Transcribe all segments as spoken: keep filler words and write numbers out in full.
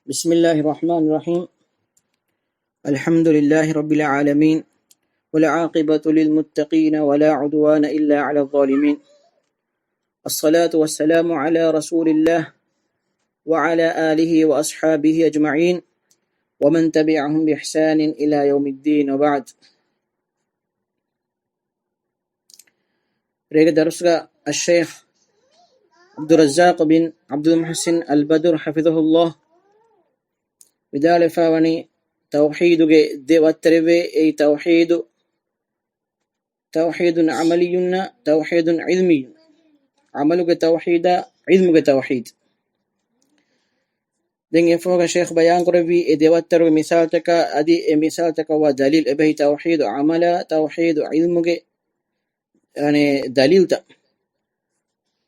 بسم الله الرحمن الرحيم. الحمد لله رب العالمين، والعاقبة للمتقين، ولا عدوان إلا على الظالمين. الصلاة والسلام على رسول الله وعلى آله وأصحابه أجمعين، ومن تبعهم بإحسان إلى يوم الدين، وبعد. ރޭގެ ދަރުސްގަ އައްޝައިޚް ޢަބްދުއްރައްޒާޤު ބިން ޢަބްދުލް މުޙްސިން އަލްބަދުރު ޙަފިޡަހުﷲ ވިދާޅުވެފަ ވަނީ، ތައުޙީދުގެ ދެ ވައްތަރެވޭ. އެއީ ތައުޙީދު، ތައުޙީދުން ޢަމަލިއްޔުންނާ ތައުޙީދުން ޢިލްމިއްޔުން. ޢަމަލުގެ ތައުޙީދާ، ޢިލްމުގެ ތައުޙީދު. ދެން އެފޯގަ ޝޭޚް ބަޔާން ކުރެއްވީ އެ ދެވައްތަރުގެ މިސާލުތަކާ، އަދި އެ މިސާލުތަކަށްވާ ދަލީލް. އެބަހީ ތައުޙީދު ޢަމަލާ ތައުޙީދު ޢިލްމުގެ، އަނެ، ދަލީލްތައް.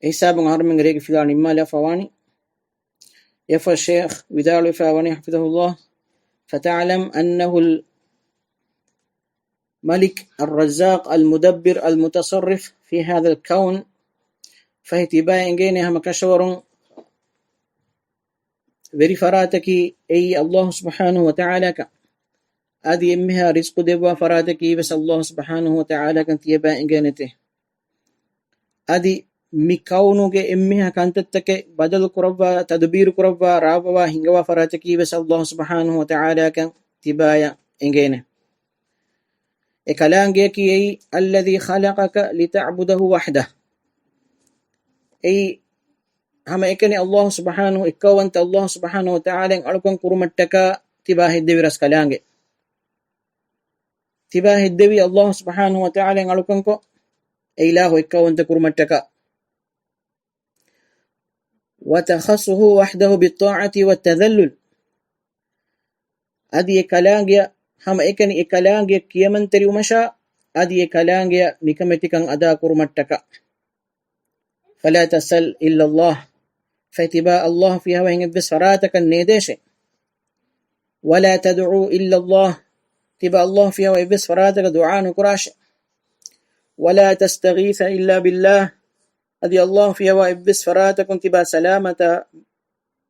އެ ހިސާބުން އަހަރުމެންގެ ރޭގެ ފިލާ ނިންމާލާފަ ވާނީ. އެފޯ ޝޭޚް ވިދާޅުވެފަ ވަނީ ޙަފިޡަހުﷲ، فتعلم أنه الملك الرزاق المدبر المتصرف في هذا الكون. ފަހެ ތިބާ އެނގޭނެ ހަމަ ކަށަވަރުން ވެރި ފަރާތަކީ އެއީ ﷲ ސުބްޙާނަހޫ ވަތަޢާލާކަން. އަދި އެންމެހާ ރިޒްޤު ދެއްވާ ފަރާތަކީ ވެސް ﷲ ސުބްޙާނަހޫ ވަތަޢާލާކަން ތިޔަބާ އެނގޭނެތެ. އަދި މި ކައުނުގެ އެންމެހާ ކަންތައްތަކެއް ބަދަލު ކުރައްވާ، ތަދުބީރު ކުރައްވާ، ރާވަވާ ހިނގަވާ ފަރާތަކީ ވެސް ﷲ ސުބްޙާނަހޫ ވަތަޢާލާކަން ތިބާޔަށް އެނގޭނެ. އެ ކަލާނގެއަކީ އެއީ، الذي خلقك لتعبده وحده. އެއީ ހަމައެކަނި ﷲ ސުބްޙާނަހޫ، އެއްކައުވަންތަ ﷲ ސުބްޙާނަހޫ ވަތަޢާލާއަށް އަޅުކަން ކުރުމަށްޓަކާ ތިބާ ހެއްދެވި ރަސްކަލާނގެ. ތިބާ ހެއްދެވީ ﷲ ސުބްޙާނަހޫ ވަތަޢާލާއަށް އަޅުކަންކޮށް، އެ އިލާހު އެއްކައުވަންތަ ކުރުމަށްޓަކާ. وتخصه وحده بالطاعة والتذلل. އަދި އެ ކަލާނގެއަށް ހަމަ އެކަނި އެ ކަލާނގެއަށް ކިޔަމަންތެރިވުމަށާ، އަދި އެ ކަލާނގެއަށް ނިކަމެތިކަން އަދާ ކުރުމަށްޓަކާ. فلا تسل إلا الله. ފަހެ ތިބާ ﷲ ފިޔަވައިން އެއްވެސް ފަރާތަކަށް ނޭދޭށޭ. ولا تدع إلا الله. ތިބާ ﷲ ފިޔަވައި އެއްވެސް ފަރާތަކަށް ދުޢާ ނުކުރާށޭ. ولا تستغيث إلا بالله. އަދި ﷲ ފިޔަވާ އެއްވެސް ފަރާތަކުން ތިބާ ސަލާމަތާ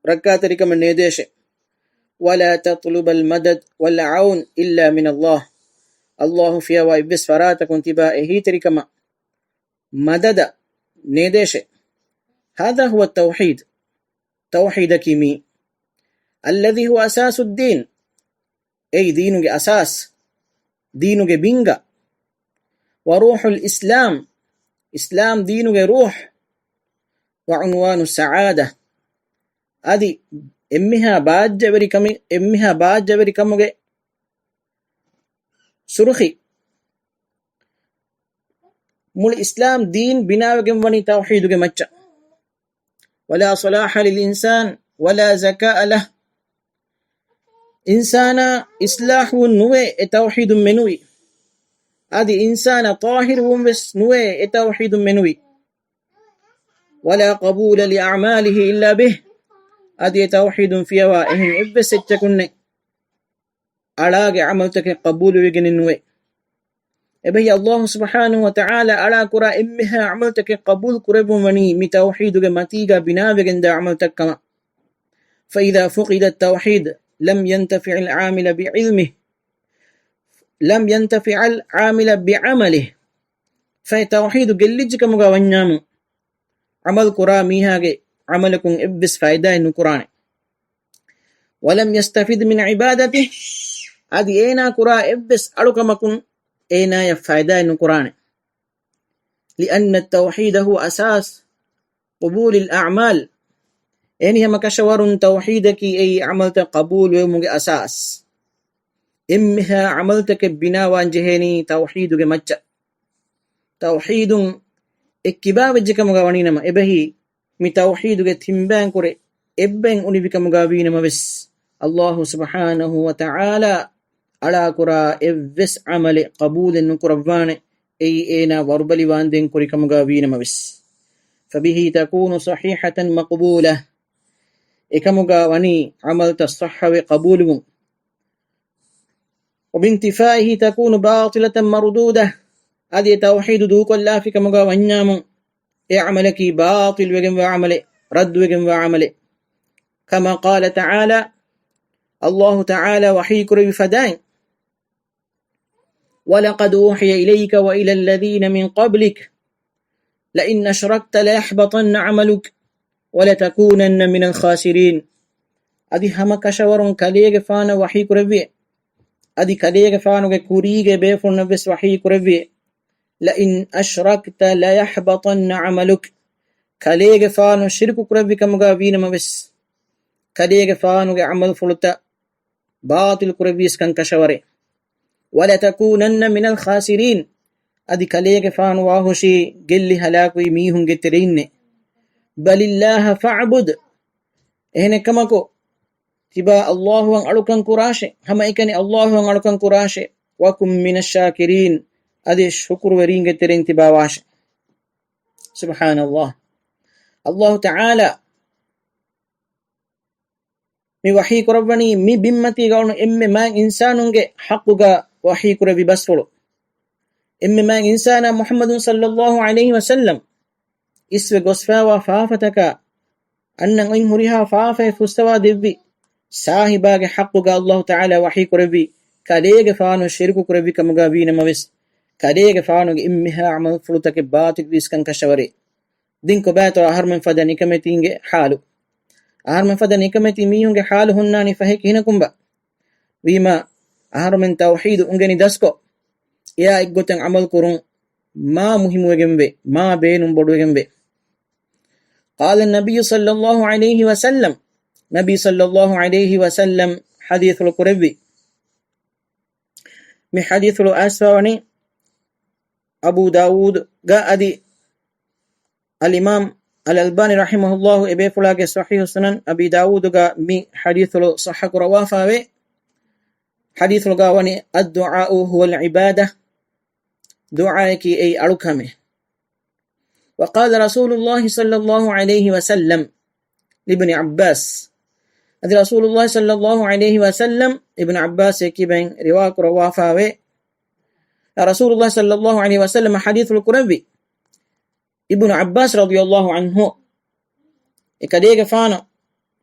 ރައްކާތެރިކަމަށް ނޭދޭށޭ. ولا تطلب المدد والعون إلا من الله. ﷲ ފިޔަވާ އެއްވެސް ފަރާތަކުން ތިބާ އެހީތެރިކަމަށް މަދަދަށް ނޭދޭށޭ. هذا هو التوحيد. ތައުޙީދަކީ މީ. الذي هو أساس الدين. އެއީ ދީނުގެ އަސާސް، ދީނުގެ ބިންގަ. وروح الإسلام. އިސްލާމް ދީނުގެ ރޫޙް. وعنوان السعادة. އަދި އެންމެހާ ބާއްޖަވެރިކަމި، އެންމެހާ ބާއްޖަވެރިކަމުގެ ސުރުޚީ. މުޅި އިސްލާމް ދީން ބިނާވެގެން ވަނީ ތައުޙީދުގެ މައްޗަށް. ولا صلاح للإنسان ولا زكاء له. އިންސާނާ އިސްލާޙުވުން ނުވޭ އެ ތައުޙީދުން މެނުވީ. އަދި އިންސާނާ ޠާހިރުވުން ވެސް ނުވޭ އެ ތައުޙީދުން މެނުވީ. ولا قبول لأعماله إلا به. އަދި އެ ތައުޙީދުން ފިޔަވާ އެހެން އެއްވެސް އެއްޗަކުންނެއް އަޅާގެ ޢަމަލުތަކެއް ޤަބޫލުވެގެނެއް ނުވޭ. އެބަހީ ﷲ ސުބްޙާނަހޫ ވަތަޢާލާ އަޅާ ކުރާ އެންމެހާ ޢަމަލުތަކެއް ޤަބޫލު ކުރެއްވުން ވަނީ މި ތައުޙީދުގެ މަތީގަ ބިނާވެގެންދާ ޢަމަލުތައް ކަމަށް. فإذا فقد التوحيد لم ينتفع العامل بعلمه، لم ينتفع العامل بعمله. ފަހެ ތައުޙީދު ގެއްލިއްޖެ ކަމުގަ ވަންޏާމު، ޢަމަލު ކުރާ މީހާގެ ޢަމަލަކުން އެއްވެސް ފައިދާއެއް ނުކުރާނެ. ولم يستفد من عبادته، އަދި އޭނާ ކުރާ އެއްވެސް އަޅުކަމަކުން އޭނާޔަށް ފައިދާއެއް ނުކުރާނެ. لأن التوحيد هو أساس قبول الأعمال. އެހެނިހެން ކަށަވަރުން ތައުޙީދަކީ އެއީ ޢަމަލުތައް ޤަބޫލުވެވުމުގެ އަސާސް. އެންމެހާ ޢަމަލުތަކެއް ބިނާވާން ޖެހޭނީ ތައުޙީދުގެ މައްޗަށް. ތައުޙީދުން އެއްކިބާވެއްޖެ ކަމުގަ ވަނީނަމަ، އެބަހީ މި ތައުޙީދުގެ ތިންބައިން ކުރެ އެއްބައިން އުނިވި ކަމުގަ ވީނަމަ ވެސް، ﷲ ސުބްޙާނަހޫ ވަތަޢާލާ އަޅާކުރާ އެއްވެސް ޢަމަލެއް ޤަބޫލެއް ނުކުރައްވާނެ، އެއީ އޭނާ ވަރުބަލިވާންދެން ކުރި ކަމުގަ ވީނަމަ ވެސް. فبه تكون صحيحة مقبولة. އެކަމުގަ ވަނީ ޢަމަލުތައް ޞައްޙަވެ ޤަބޫލުވުން. وبانتفائه تكون باطلة مردودة. އަދި އެ ތައުޙީދު ދޫކޮށްލާފި ކަމުގަ ވަންޏާމު، އެ ޢަމަލަކީ ބާޠިލްވެގެންވާ ޢަމަލެއް، ރައްދުވެގެންވާ ޢަމަލެއް. كما قال تعالى، އައްލާހު ތަޢާލާ ވަޙީ ކުރެއްވި ފަދައިން، وَلَقَدْ أُوحِيَ إِلَيْكَ وَإِلَى الَّذِينَ مِنْ قَبْلِكَ لَئِنْ أَشْرَكْتَ لَيَحْبَطَنَّ عَمَلُكَ وَلَتَكُونَنَّ مِنَ الْخَاسِرِينَ. އަދި ހަމަ ކަށަވަރުން ކަލޭގެފާނަށް ވަޙީ ކުރެއްވި، އަދި ކަލޭގެފާނުގެ ކުރީގެ ބޭފުޅުންނަށް ވެސް ވަޙީ ކުރެއްވި، لَئِنْ أَشْرَكْتَ لَيَحْبَطَنَّ عَمَلُكَ. ކަލޭގެފާނު ޝިރުކު ކުރެއްވި ކަމުގަ ވީނަމަ ވެސް، ކަލޭގެފާނުގެ ޢަމަލުފުޅުތައް ބާޠިލު ކުރެއްވީސްކަން ކަށަވަރެއް. وَلَتَكُونَنَّ مِنَ الْخَاسِرِينَ. އަދި ކަލޭގެފާނު ވާހުށީ ގެއްލި ހަލާކުވި މީހުންގެ ތެރެއިންނޭ. بَلِ اللَّهَ فَاعْبُدْ. އެހެނެއްކަމަކު، ތިބާ އައްލާހުއަށް އަޅުކަން ކުރާށޭ، ހަމައެކަނި އައްލާހުއަށް އަޅުކަން ކުރާށޭ. وَكُن مِّنَ الشَّاكِرِينَ. އަދި ޝުކުރުވެރީންގެ ތެރެއިން ތިބާވާށޭ. ސުބްޙާނައްލާހް. އައްލާހު ތަޢާލާ މި ވަޙީ ކުރައްވަނީ މި ބިންމަތީގަ އުޅުނު އެންމެ މާތް އިންސާނުންގެ ޙައްޤުގަ ވަޙީ ކުރެއްވި ބަސްފުޅު. އެންމެ މާތް އިންސާނާ މުޙައްމަދު ޞައްލައްލާހު ޢަލައިހި ވަސައްލަމް އިސްވެ ގޮސްފައިވާ ފާފަތަކާ އަންނަން އޮތް ހުރިހާ ފާފައެއް ފުއްސަވާ ދެއްވި ސާހިބާގެ ޙައްޤުގަ އައްލާހު ތަޢާލާ ވަޙީ ކުރެއްވި، ކަލޭގެފާނު ޝިރުކު ކުރެއްވި ކަމުގަ ވީނަމަވެސް، ކަލޭގެފާނުގެ އެންމެހާ ޢަމަލުފުޅުތަކެއް ބާޠިލްވީސްކަން ކަށަވަރޭ. ދެން ކޮބާތޯ އަހަރުމެން ފަދަ ނިކަމެތީންގެ ޙާލު؟ އަހަރުމެން ފަދަ ނިކަމެތި މީހުންގެ ޙާލު ހުންނާނީ ފަހެ ކިހިނަކުންބާ؟ ވީމާ، އަހަރުމެން ތައުޙީދު އުނގެނި ދަސްކޮށް، އެއާ އެއްގޮތަށް ޢަމަލު ކުރުން މާ މުހިއްމުވެގެންވޭ، މާ ބޭނުން ބޮޑުވެގެންވޭ. قال النبي صلى الله عليه وسلم، ނަބީ ޞައްލައްލާހު ޢަލައިހި ވަސައްލަމް ޙަދީޘު ކުރެއްވި. މި ޙަދީޘު އައިސްފަވަނީ އަބޫ ދާވޫދުގަ އަދި އަލްއިމާމް އަލް އަލްބާނީ ރަޙިމަހުﷲ އެބޭފުޅާގެ ޞަޙީޙު ސުނަން އަބީ ދާވޫދުގަ މި ޙަދީޘު ޞައްޙަ ކުރައްވާފައިވޭ. ޙަދީޘުގަ ވަނީ، الدعاء هو العبادة، ދުޢާއަކީ އެއީ އަޅުކަމެއް. وقال رسول الله صلى الله عليه وسلم لابن عباس، އަދި ރަސޫލުﷲ ޞައްލައްލާހު ޢަލައިހި ވަސައްލަމް އިބްނު ޢައްބާސް އެކިބެން ރިވާ ކުރައްވާފައިވޭ. ރަސޫލުﷲ ޞައްލައްލާހު ޢަލައިހި ވަސައްލަމް ޙަދީޘު ކުރެއްވި. އިބްނު ޢައްބާސް ރަޟިޔަﷲ ޢަންހު، އެކަލޭގެފާނު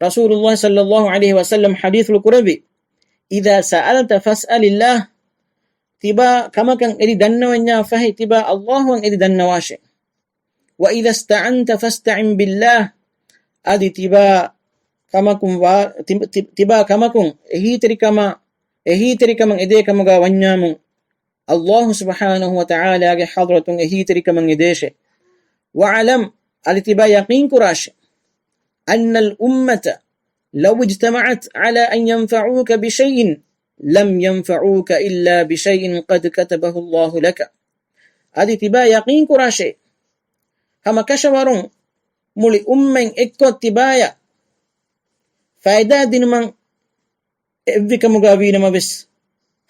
ރަސޫލުﷲ ޞައްލައްލާހު ޢަލައިހި ވަސައްލަމް ޙަދީޘު ކުރެއްވި، إذا سألت فاسأل الله، ތިބާ ކަމަކަށް އެދި ދަންނަވަންޏާ ފަހެ، ތިބާ އައްލާހުއަށް އެދި ދަންނަވާށޭ. وإذا استعنت فاستعن بالله، އަދި ތިބާ ކަމަކުން ވާ، ތި-، ތި-، ތިބާ ކަމަކުން އެހީތެރިކަމާ، އެހީތެރިކަމަށް އެދޭ ކަމުގަ ވަންޏާމު، އައްލާހު ސުބްޙާނަހު ވަތަޢާލާގެ ޙަޟްރަތުން އެހީތެރިކަމަށް އެދޭށޭ. واعلم، އަދި ތިބާ ޔަޤީން ކުރާށޭ، أن الأمة لو اجتمعت على أن ينفعوك بشيء لم ينفعوك إلا بشيء قد كتبه الله لك. އަދި ތިބާ ޔަޤީން ކުރާށޭ، ހަމަ ކަށަވަރުން މުޅި އުއްމަތް އެއްކޮށް ތިބާޔަށް ފައިދާ ދިނުމަށް އެއްވި ކަމުގަ ވީނަމަވެސް،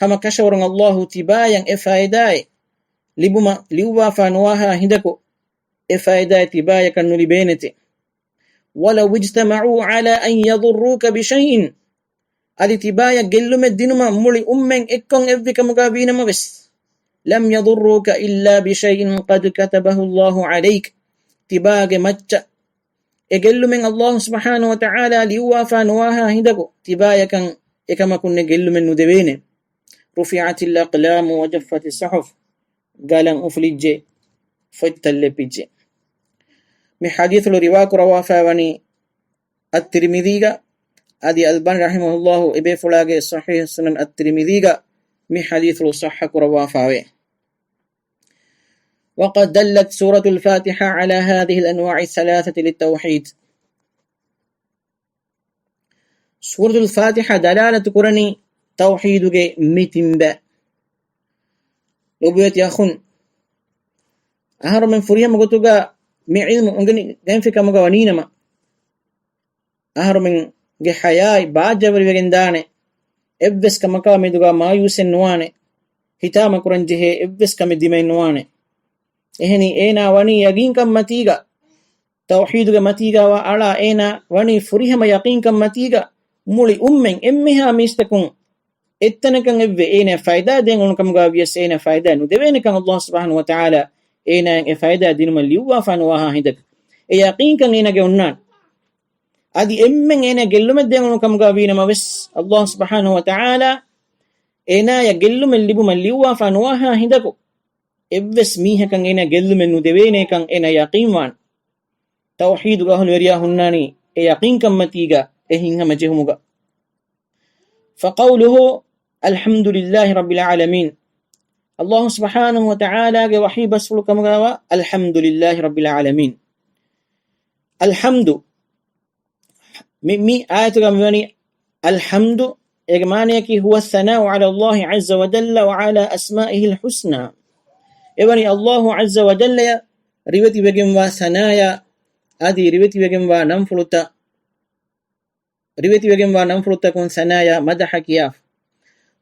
ހަމަ ކަށަވަރުން އައްލާހު ތިބާޔަށް އެ ފައިދާއެއް ލިބުމަށް ލިޔުއްވާފާ ނުވާހާ ހިނދަކު، އެ ފައިދާއެއް ތިބާޔަކަށް ނުލިބޭނެތެ. ولو اجتمعوا على أن يضروك بشيء، އަދި ތިބާޔަށް ގެއްލުމެއް ދިނުމަށް މުޅި އުއްމަތް އެއްކޮށް އެއްވި ކަމުގަ ވީނަމަވެސް، لم يضروك إلا بشيء قد كتبه الله عليك، ތިބާގެ މައްޗަށް އެ ގެއްލުމެއް އައްލާހު ސުބްޙާނަހު ވަތަޢާލާ ލިޔުއްވާފާ ނުވާހާ ހިނދަކު، ތިބާޔަކަށް އެކަމަކުންނެއް ގެއްލުމެއް ނުދެވޭނެ. رفعت الأقلام وجفت الصحف، ގަލަން އުފުލިއްޖެ، ފޮތްތައް ލެއްޕިއްޖެ. މި ޙަދީޘު ރިވާ ކުރައްވާފައިވަނީ އައްތިރްމިޛީގަ، އަދި އަލްބާނީ ރަޙިމަހުﷲ އެބޭފުޅާގެ ޞަޙީޙު ސުނަން އައްތިރްމިޛީގަ މި ޙަދީޘު ޞައްޙަ ކުރައްވާފައިވޭ. وقد دلت سورة الفاتحة على هذه الأنواع الثلاثة للتوحيد. ސޫރަތުލް ފާތިޙާ ދަލާލަތު ކުރަނީ ތައުޙީދުގެ މި ތިން ބައި. ލޮބުވެތި އަޚުން، އަހަރުމެން ފުރިހަމަ ގޮތުގަ މި ޢިލްމު އުނގެނިގެންފި ކަމުގަ ވަނީނަމަ، އަހަރުމެންގެ ޙަޔާތް ބާއްޖަވެރިވެގެން ދާނެ. އެއްވެސް ކަމަކާ މެދުގަ މާޔޫސެއް ނުވާނެ. ހިތާމަ ކުރަން ޖެހޭ އެއްވެސް ކަމެއް ދިމައެއް ނުވާނެ. އެހެނީ އޭނާ ވަނީ ޔަގީންކަން މަތީގަ، ތައުޙީދުގެ މަތީގަ ވާ އަޅާ އޭނާ ވަނީ ފުރިހަމަ ޔަޤީންކަން މަތީގަ، މުޅި އުއްމަތް އެންމެހާ މީސްތަކުން އެއްތަނަކަށް އެއްވެ އޭނާ ފައިދާ ދޭން އުޅުނު ކަމުގަ ވިޔަސް އޭނާ ފައިދާ ނުދެވޭނެކަން ﷲ ސުބްޙާނަހޫ ވަތަޢާލާ އޭނާއަށް އެ ފައިދާ ދިނުމަށް ލިޔުއްވާފާ ނުވާހާ ހިނދަކު، އެ ޔަޤީންކަން އޭނާގެ އޮންނާނެ. އަދި އެންމެން އޭނާ ގެއްލުމެއް ދޭން އުޅުނު ކަމުގަ ވީނަމަވެސް، ﷲ ސުބްޙާނަހޫ ވަތަޢާލާ އޭނާޔަށް ގެއްލުމެއް ލިބުމަށް ލިޔުއްވާފާ ނުވާހާ ހިނދަކު، އެއްވެސް މީހަކަށް އޭނާ ގެއްލުމެއް ނުދެވޭނޭކަން އޭނާ ޔަޤީންވާނެ. ތައުޙީދު އަހުލުވެރިޔާ ހުންނާނީ އެ ޔަޤީންކަންމަތީގަ، އެ ހިތްހަމަޖެހުމުގަ. فقوله الحمد لله رب العالمين. ﷲ ސުބްޙާނަހޫ ވަތަޢާލާގެ ވަޙީ ބަސްފުޅު ކަމުގަވާ الحمد لله رب العالمين. އަލްޙަމްދު، މި، މި އާޔަތުގަ މިވަނީ الحمد، އޭގެ މާނަޔަކީ هو الثناء على الله عز وجل وعلى أسمائه الحسنى. އެވަނީ ﷲ ޢައްޒަ ވަޖައްލަޔަށް ރިވެތިވެގެންވާ ސަނާޔާ، އަދި ރިވެތިވެގެންވާ ނަންފުޅުތައް، ރިވެތިވެގެންވާ ނަންފުޅުތަކުން ސަނާޔާ މަދަޙަ ކިޔާފަ.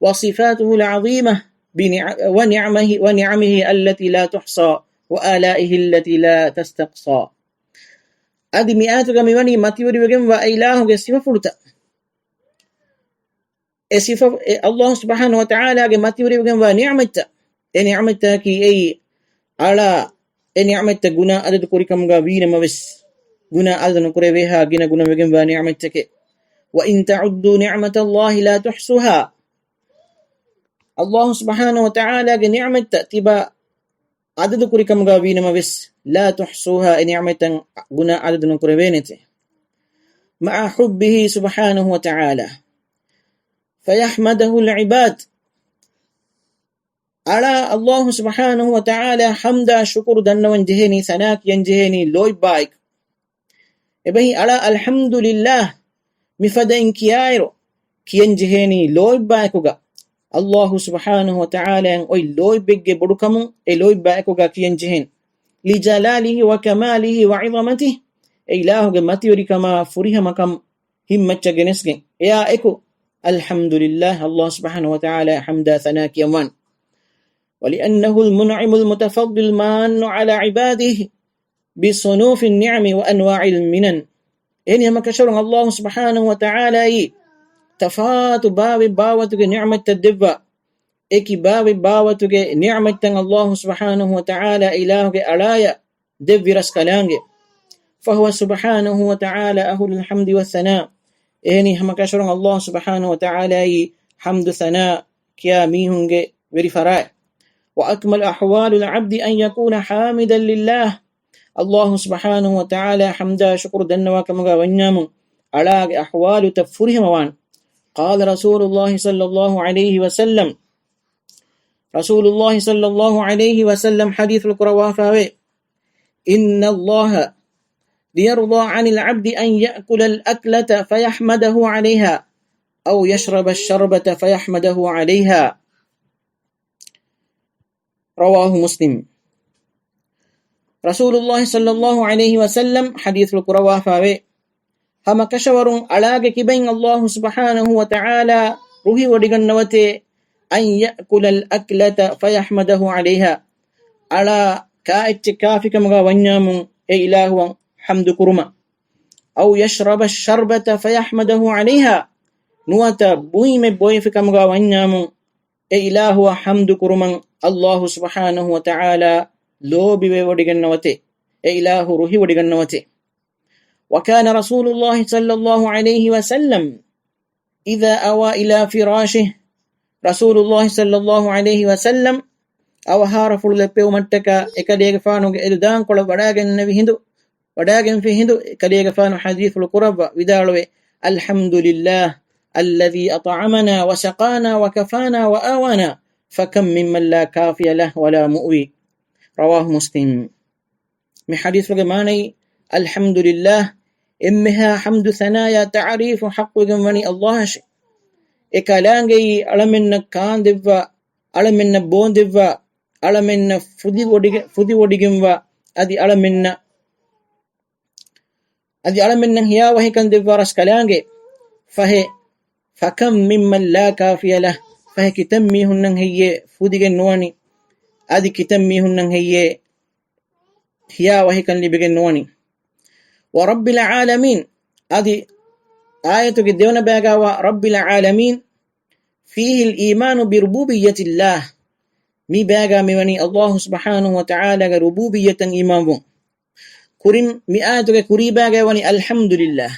وصفاته العظيمة بنع-، ونعمه، ونعمه التي لا تحصى، وآلائه التي لا تستقصى. އަދި މި އާޔަތުގަ މިވަނީ މަތިވެރިވެގެންވާ އެ އިލާހުގެ ސިފަފުޅުތައް. އެ ސިފަ، އެ ﷲ ސުބްޙާނަހޫ ވަތަޢާލާގެ މަތިވެރިވެގެންވާ ނިޢުމަތްތައް. އެ ނިޢުމަތްތަކީ އެއީ، އަޅާ، އެ ނިޢުމަތްތައް ގުނާ އަދަދު ކުރިކަމުގަ ވީނަމަވެސް، ގުނާ އަދަދު ނުކުރެވޭހާ ގިނަ ގުނަވެގެންވާ ނިޢުމަތްތަކެއް. وإن تعدوا نعمة الله لا تحصوها. ﷲ ސުބްޙާނަހޫ ވަތަޢާލާގެ ނިޢުމަތްތައް ތިބާ އަދަދު ކުރިކަމުގަ ވީނަމަވެސް، لا تحصوها، އެ ނިޢުމަތްތައް ގުނާ އަދަދު ނުކުރެވޭނެތެ. مع حبه سبحانه وتعالى فيحمده العباد. އަޅާ ﷲ ސުބްޙާނަހޫ ވަތަޢާލާ ޙަމްދާ ޝުކުރު ދަންނަވަން ޖެހޭނީ، ސަނާ ކިޔަން ޖެހޭނީ ލޯތްބާއެކު. އެބަހީ އަޅާ އަލްޙަމްދުލިއްލާހް މިފަދައިން ކިޔާއިރު، ކިޔަން ޖެހޭނީ ލޯތްބާއެކުގަ. ﷲ ސުބްޙާނަހޫ ވަތަޢާލާއަށް އޮތް ލޯތްބެއްގެ ބޮޑުކަމުން އެ ލޯތްބާއެކުގަ ކިޔަން ޖެހޭނީ. لجلاله وكماله وعظمته، އެ އިލާހުގެ މަތިވެރިކަމާ ފުރިހަމަކަން ހިތްމައްޗަށް ގެނެސްގެން، އެއާ އެކު، އަލްޙަމްދުލިއްލާހް، ﷲ ސުބްޙާނަހޫ ވަތަޢާލާ ޙަމްދާ ސަނާ ކިޔަންވާނެ. ولأنه المنعم المتفضل المانن على عباده بصنوف النعم وأنواع المنن. އެހެނީ ހަމަކަށަވަރުން ﷲ ސުބްޙާނަހޫ ވަތަޢާލާއީ ތަފާތު ބާވެއް ބާވަތުގެ ނިޢުމަތްތައް ދެއްވާ، އެކި ބާވެއް ބާވަތުގެ ނިޢުމަތްތައް ﷲ ސުބްޙާނަހޫ ވަތަޢާލާ އިލާހުގެ އަޅާޔަށް ދެއްވި ރަސްކަލާނގެ. فهو سبحانه وتعالى أهل الحمد والثناء. އެހެނީ ހަމަކަށަވަރުން ﷲ ސުބްޙާނަހޫ ވަތަޢާލާއީ ޙަމްދު ސަނާ ކިޔާ މީހުންގެ ވެރި ފަރާތް. وأكمل أحوال العبد أن يكون حامدا لله. ﷲ ސުބްޙާނަހޫ ވަތަޢާލާ ޙަމްދާ ޝުކުރު ދަންނަވާ ކަމުގަ ވަންޏާމު، އަޅާގެ އަޙްވާލުތައް ފުރިހަމަވާން. قال رسول الله صلى الله عليه وسلم، ރަސޫލުﷲ ޞައްލަﷲ ޢަލައިހި ވަސައްލަމް ޙަދީޘްފުޅު ކުރައްވާފައިވޭ، إن الله ليرضى عن العبد أن يأكل الأكلة فيحمده عليها أو يشرب الشربة فيحمده عليها. رواه مسلم. ރަސޫލުﷲ ޞައްލަﷲ ޢަލައިހި ވަސައްލަމް ޙަދީޘްފުޅު ކުރައްވާފައިވޭ، ހަމަކަށަވަރުން އަޅާގެ ކިބައިން ﷲ ސުބްޙާނަހޫ ވަތަޢާލާ ރުހިވޮޑިގަންނަވަތޭ، أن يأكل الأكلة فيحمده عليها، އަޅާ ކާ އެއްޗެއް ކާފިކަމުގަ ވަންޏާމު އެ އިލާހުއަށް ޙަމްދު ކުރުމަށް، أو يشرب الشربة فيحمده عليها، ނުވަތަ ބުއިމެއް ބޮއެފިކަމުގަ ވަންޏާމު އެ އިލާހުއަށް ޙަމްދު ކުރުމަށް ﷲ ސުބްޙާނަހޫ ވަތަޢާލާ ލޯބިވެވޮޑިގަންނަވަތޭ، އެ އިލާހު ރުހިވޮޑިގަންނަވަތޭ. وكان رسول الله صلى الله عليه وسلم إذا أوى إلى فراشه، ރަސޫލުﷲ ޞައްލަﷲ ޢަލައިހި ވަސައްލަމް އަވަހާރަފުޅު ލެއްޕެވުމަށްޓަކާ އެކަލޭގެފާނުގެ އެދުދާންކޮޅަށް ވަޑާގެންނެވި ހިނދު، ވަޑާގެންފި ހިނދު، އެކަލޭގެފާނު ޙަދީޘްފުޅު ކުރައްވާ ވިދާޅުވޭ، الحمد لله الذي أطعمنا وسقانا وكفانا وآوانا فكم ممن لا كافي له ولا مؤوي. رواه مسلم. މި ޙަދީޘުގެ މާނައީ، އަލްޙަމްދުލިއްލާހް، އެންމެހާ ޙަމްދު ސަނާޔާ ތަޢުރީފު ޙައްޤުވެގެންވަނީ ﷲ އަށެ. އެ ކަލާނގެއީ އަޅަމެންނަށް ކާންދެއްވާ، އަޅަމެންނަށް ބޯންދެއްވާ، އަޅަމެންނަށް ފުދިވޮޑިގެ-، ފުދިވޮޑިގެންވާ، އަދި އަޅަމެންނަށް، އަދި އަޅަމެންނަށް ހިޔާވަހިކަން ދެއްވާ ރަސްކަލާނގެ. ފަހެ، فكم ممن لا كافي له، ފަހެ ކިތަންމީހުންނަށް ހެއްޔޭ ފުދިގެން ނުވަނީ، އަދި ކިތަންމީހުންނަށް ހެއްޔޭ ހިޔާވަހިކަން ލިބިގެން ނުވަނީ. ورب العالمين، އަދި އާޔަތުގެ ދެވަނަ ބައިގައިވާ رب العالمين فيه الإيمان بربوبية الله، މި ބައިގަ މިވަނީ ﷲ ސުބްޙާނަހޫ ވަތަޢާލާގެ ރުބޫބިއްޔަތަށް އީމާންވުން. ކުރިން މި އާޔަތުގެ ކުރީ ބައިގައި ވަނީ الحمد لله.